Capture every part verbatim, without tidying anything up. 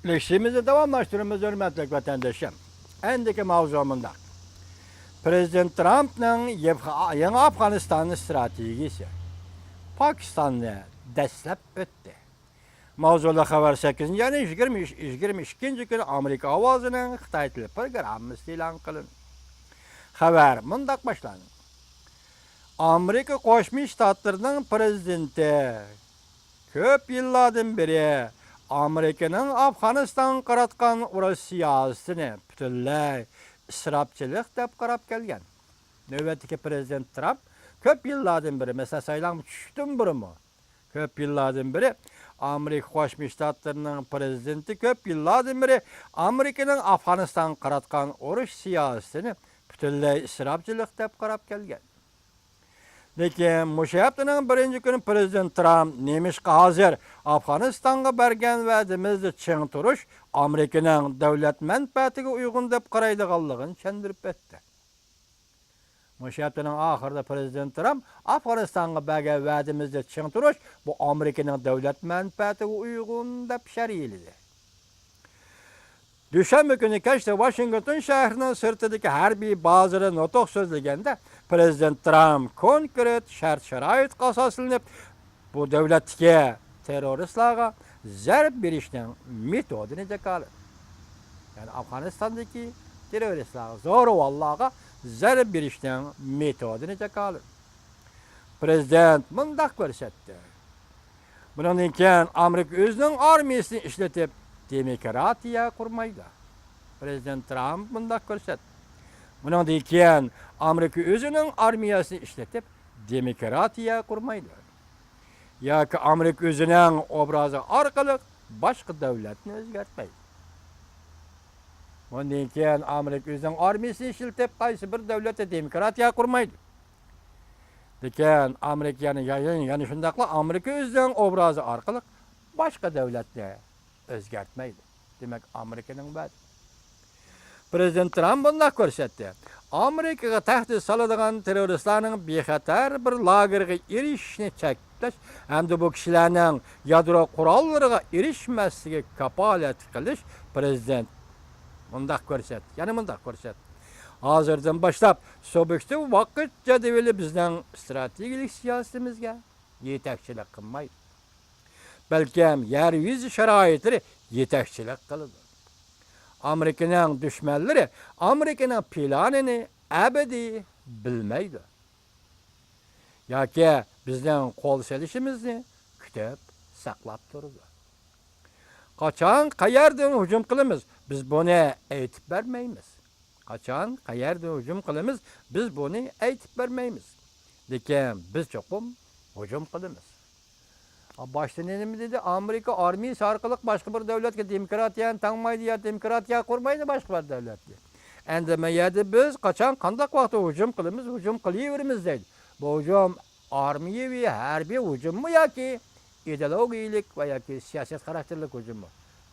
لېكسىيىمىزنى داۋاملاشتۇرىمىز، ھۆرمەتلىك ۋەتەنداشلىرىم. ئەندىكى ماۋزۇ مۇنداق. پرېزىدېنت ترامپنىڭ يېپ-، يېڭى ئافغانىستان ئىستراتېگىيىسى. پاكىستاننى دەسسەپ ئۆتتى. ماۋزۇلۇق خەۋەر سەككىزىنچى ئاينىڭ يىگىرمە ئۈچ، يىگىرمە ئىككىنچى كۈنى ئامېرىكا ئاۋازىنىڭ خىتاي تىلى پروگراممىسىدا ئېلان قىلىندى. خەۋەر مۇنداق باشلاندى. ئامېرىكا قوشما شتاتلىرىنىڭ پرېزىدېنتى كۆپ يىللاردىن بېرى ئامېرىكىنىڭ ئافغانىستانغا قاراتقان ئۇرۇش سىياسىتىنى پۈتۈنلەي ئىسراپچىلىق دەپ قاراپ كەلگەن. نۆۋەتتىكى پرېزىدېنت ترامپ كۆپ يىللاردىن بېرى، مەسىلەن، سايلاڭ چۈشتىن بۇرۇنمۇ، كۆپ يىللاردىن بېرى ئامېرىكا قوشما شتاتلىرىنىڭ پرېزىدېنتى كۆپ يىللاردىن بېرى ئامېرىكىنىڭ ئافغانىستانغا قاراتقان ئۇرۇش سىياسىتىنى پۈتۈنلەي ئىسراپچىلىق دەپ قاراپ كەلگەن. لېكىن مۇشۇ ھەپتىنىڭ بىرىنچى كۈنى پرېزىدېنت ترامپ نېمىشقا ھازىر ئافغانىستانغا بەرگەن ۋەدىمىزدە چىڭ تۇرۇش ئامېرىكىنىڭ دۆلەت مەنپەئەتىگە ئۇيغۇن دەپ قارايدىغانلىقىنى چۈشەندۈرۈپ ئۆتتى. مۇشۇ ھەپتىنىڭ ئاخىرىدا پرېزىدېنت ترامپ ئافغانىستانغا بەرگەن ۋەدىمىزدە چىڭ تۇرۇش، بۇ ئامېرىكىنىڭ دۆلەت مەنپەئەتىگە ئۇيغۇن دەپ شەرھلىدى. دۈشەنبە كۈنى كەچتە ۋاشىنگتون شەھىرىنىڭ سىرتىدىكى ھەربىي بازىدا نۇتۇق سۆزلىگەندە، پرېزىدېنت ترامپ كونكرېت شەرت-شارائىتقا ئاساسلىنىپ، بۇ دۆلەتتىكى تېررورىستلارغا زەربە بېرىشنىڭ مېتودىنى جاكارلىدى. يەنى ئافغانىستاندىكى تېررورىستلارغا، زورىۋانلارغا زەربە بېرىشنىڭ مېتودىنى جاكارلىدى. پرېزىدېنت مۇنداق كۆرسەتتى. بۇنىڭدىن كېيىن ئامېرىكا ئۆزىنىڭ ئارمىيىسىنى ئىشلىتىپ، دېموكراتىيە قۇرمايدۇ. پرېزىدېنت ترامپ مۇنداق كۆرسەتتى. بۇنىڭدىن كېيىن ئامېرىكا ئۆزىنىڭ ئارمىيەسىنى ئىشلىتىپ، دېموكراتىيە قۇرمايدۇ. ياكى ئامېرىكا ئۆزىنىڭ ئوبرازى ئارقىلىق باشقا دۆلەتنى ئۆزگەرتمەيدۇ. بۇندىن كېيىن ئامېرىكا ئۆزىنىڭ ئارمىيىسىنى ئىشلىتىپ، قايسى بىر دۆلەتتە دېموكراتىيە قۇرمايدۇ. لېكىن ئامېرىكا يەنە، يەنە، يەنە شۇنداقلا ئامېرىكا ئۆزىنىڭ ئوبرازى ئارقىلىق باشقا دۆلەتنى ئۆزگەرتمەيدۇ. دېمەك، ئامېرىكىنىڭ بەدىلى. پرېزىدېنت ترامپ مۇنداق كۆرسەتتى. ئامېرىكىغا تەھدىت سالىدىغان تېررورىستلارنىڭ بىخەتەر بىر لاگېرغا ئېرىشىشنى چەكلەش ھەمدە بۇ كىشىلەرنىڭ يادرو قوراللىرىغا ئېرىشمەسلىكىگە كاپالەتلىك قىلىش. پرېزىدېنت مۇنداق كۆرسەتتى، يەنە مۇنداق كۆرسەتتى. ھازىردىن باشلاپ سۇبيېكتىپ ۋاقىت جەدۋىلى بىزنىڭ ئىستراتېگىيەلىك سىياسىتىمىزگە يېتەكچىلىك قىلمايدۇ. بەلكىم يەر يۈزى شارائىتلىرى يېتەكچىلىك قىلىدۇ. ئامېرىكىنىڭ دۈشمەنلىرى ئامېرىكىنىڭ پىلانىنى ئەبەدىي بىلمەيدۇ. ياكى بىزنىڭ قول سېلىشىمىزنى كۈتۈپ ساقلاپ تۇرىدۇ. قاچان، قەيەردىن ھۇجۇم قىلىمىز، بىز بۇنى ئېيتىپ بەرمەيمىز. قاچان، قەيەردىن ھۇجۇم قىلىمىز، بىز بۇنى ئېيتىپ بەرمەيمىز. لېكىن بىز چوقۇم ھۇجۇم قىلىمىز. باشتا نېمە دېدى؟ ئامېرىكا ئارمىيىسى ئارقىلىق باشقا بىر دۆلەتكە دېموكراتىيەنى تاڭمايدۇ يا دېموكراتىيە قۇرمايدۇ باشقا بىر دۆلەتكە. ئەمدى ما يەردە بىز قاچان، قانداق ۋاقىتتا ھۇجۇم قىلىمىز، ھۇجۇم قىلىۋېرىمىز دەيدۇ. بۇ ھۇجۇم ئارمىيەۋى ھەربىي ھۇجۇممۇ ياكى ئىدېئولوگىيىلىك ۋە ياكى سىياسەت خاراكتېرلىك ھۇجۇممۇ؟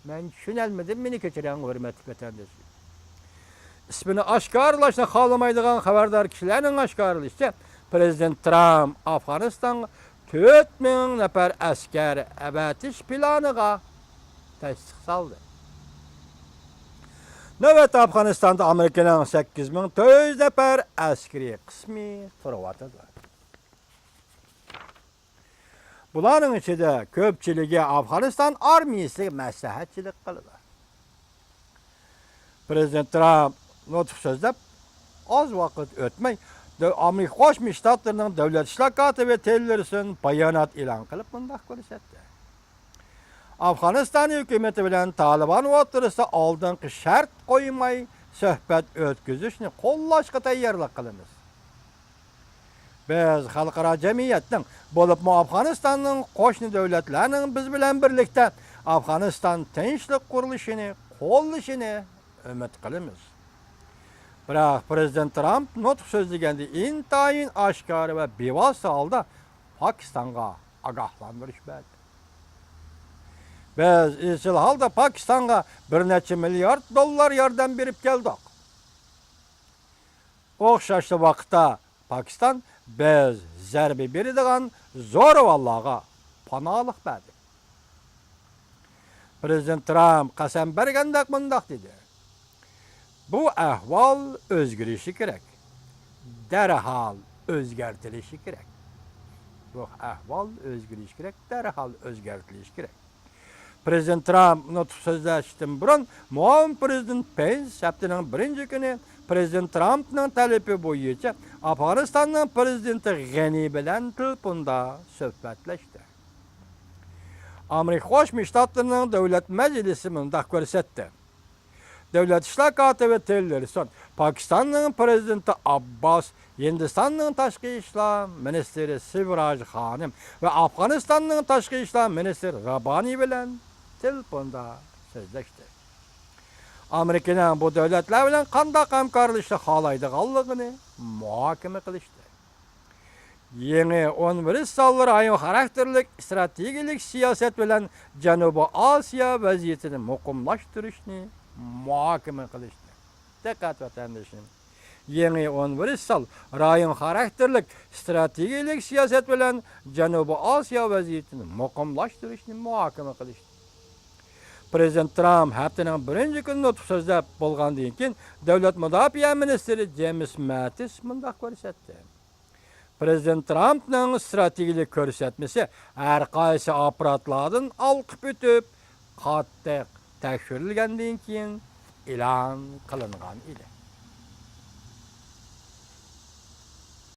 مەن چۈشىنەلمىدىم، مېنى كەچۈرۈڭ، ھۆرمەتلىك ۋەتەنداشلار. ئىسمىنى ئاشكارىلاشنى خالىمايدىغان خەۋەردار كىشىلەرنىڭ ئاشكارىلىشىچە، پرېزىدېنت ترامپ ئافغانىستانغا تۆت مىڭ نەپەر ئەسكەر ئەۋەتىش پىلانىغا تەستىق سالدى. نۆۋەتتە ئافغانىستاندا ئامېرىكىنىڭ سەككىز مىڭ تۆت يۈز نەپەر ئەسكىرىي قىسمى تۇرۇۋاتىدۇ. بۇلارنىڭ ئىچىدە كۆپچىلىكى ئافغانىستان ئارمىيىسىگە مەسلىھەتچىلىك قىلىدۇ. پرېزىدېنت ترامپ نۇتۇق سۆزلەپ، ئاز ۋاقىت ئۆتمەي، دۆ-، ئامېرىكا قوشما شتاتلىرىنىڭ دۆلەت ئىشلار كاتىپى تىللېرسون بايانات ئېلان قىلىپ مۇنداق كۆرسەتتى. ئافغانىستان ھۆكۈمىتى بىلەن تالىبان ئوتتۇرىسىدا ئالدىنقى شەرت قويماي سۆھبەت ئۆتكۈزۈشنى قوللاشقا تەييارلىق قىلىمىز. بىز خەلقئارا جەمئىيەتنىڭ، بولۇپمۇ ئافغانىستاننىڭ قوشنا دۆلەتلەرنىڭ بىز بىلەن بىرلىكتە ئافغانىستان تىنچلىق قۇرۇلۇشىنى قوللىشىنى ئۈمىد قىلىمىز. بىراق پرېزىدېنت ترامپ نۇتۇق سۆزلىگەندە ئىنتايىن ئاشكارا ۋە بىۋاسىتە ھالدا پاكىستانغا ئاگاھلاندۇرۇش بەردى. بىز ئىزچىل ھالدا پاكىستانغا بىر نەچچە مىليارد دوللار ياردەم بېرىپ كەلدۇق. ئوخشاشلا ۋاقىتتا پاكىستان بىز زەربە بېرىدىغان زورىۋانلارغا پاناھلىق بەردى. پرېزىدېنت ترامپ قەسەم بەرگەندەك مۇنداق دېدى: بۇ ئەھۋال ئۆزگىرىشى كېرەك. دەرھال ئۆزگەرتىلىشى كېرەك. بۇ ئەھۋال ئۆزگىرىشى كېرەك، دەرھال ئۆزگەرتىلىشى كېرەك. پرېزىدېنت ترامپ نۇتۇق سۆزلەشتىن بۇرۇن، مۇئاۋىن پرېزىدېنت پېنس ھەپتىنىڭ بىرىنچى كۈنى پرېزىدېنت ترامپنىڭ تەلىپى بويىچە ئافغانىستاننىڭ پرېزىدېنتى غېنى بىلەن تېلېفوندا سۆھبەتلەشتى. ئامېرىكا قوشما شتاتلىرىنىڭ دۆلەت مەجلىسى مۇنداق كۆرسەتتى: دۆلەت ئىشلار كاتىپى تىللېرسون پاكىستاننىڭ پرېزىدېنتى ئابباس، ھىندىستاننىڭ تاشقى ئىشلار مىنىستىرى سىۋراج خانىم ۋە ئافغانىستاننىڭ تاشقى ئىشلار مىنىستىرى رابانى بىلەن تېلېفوندا سۆزلەشتى. ئامېرىكىنىڭ بۇ دۆلەتلەر بىلەن قانداق ھەمكارلىشىشنى خالايدىغانلىقىنى مۇھاكىمە قىلىشتى. يېڭى ئون بىرىنچى سان رايون خاراكتېرلىك ئىستراتېگىيەلىك سىياسەت بىلەن جەنۇبىي ئاسىيا ۋەزىيىتىنى مۇقىملاشتۇرۇشنى مۇھاكىمە قىلىشتى. دىققەت، ۋەتەندىشىم! يېڭى ئون بىرىنچى سان رايون خاراكتېرلىك ئىستراتېگىيەلىك سىياسەت بىلەن جەنۇبىي ئاسىيا ۋەزىيىتىنى مۇقىملاشتۇرۇشنى مۇھاكىمە قىلىشتى. پرېزىدېنت ترامپ ھەپتىنىڭ بىرىنچى كۈنى نۇتۇق سۆزلەپ بولغاندىن كېيىن، دۆلەت مۇداپىئە مىنىستىرى جېيمىس ماتىس مۇنداق كۆرسەتتى: پرېزىدېنت ترامپنىڭ ئىستراتېگىيەلىك كۆرسەتمىسى ھەر قايسى ئاپپاراتلاردىن ئالقىپ ئۆتۈپ، قاتتىق تەكشۈرۈلگەندىن كېيىن ئېلان قىلىنغان ئىدى.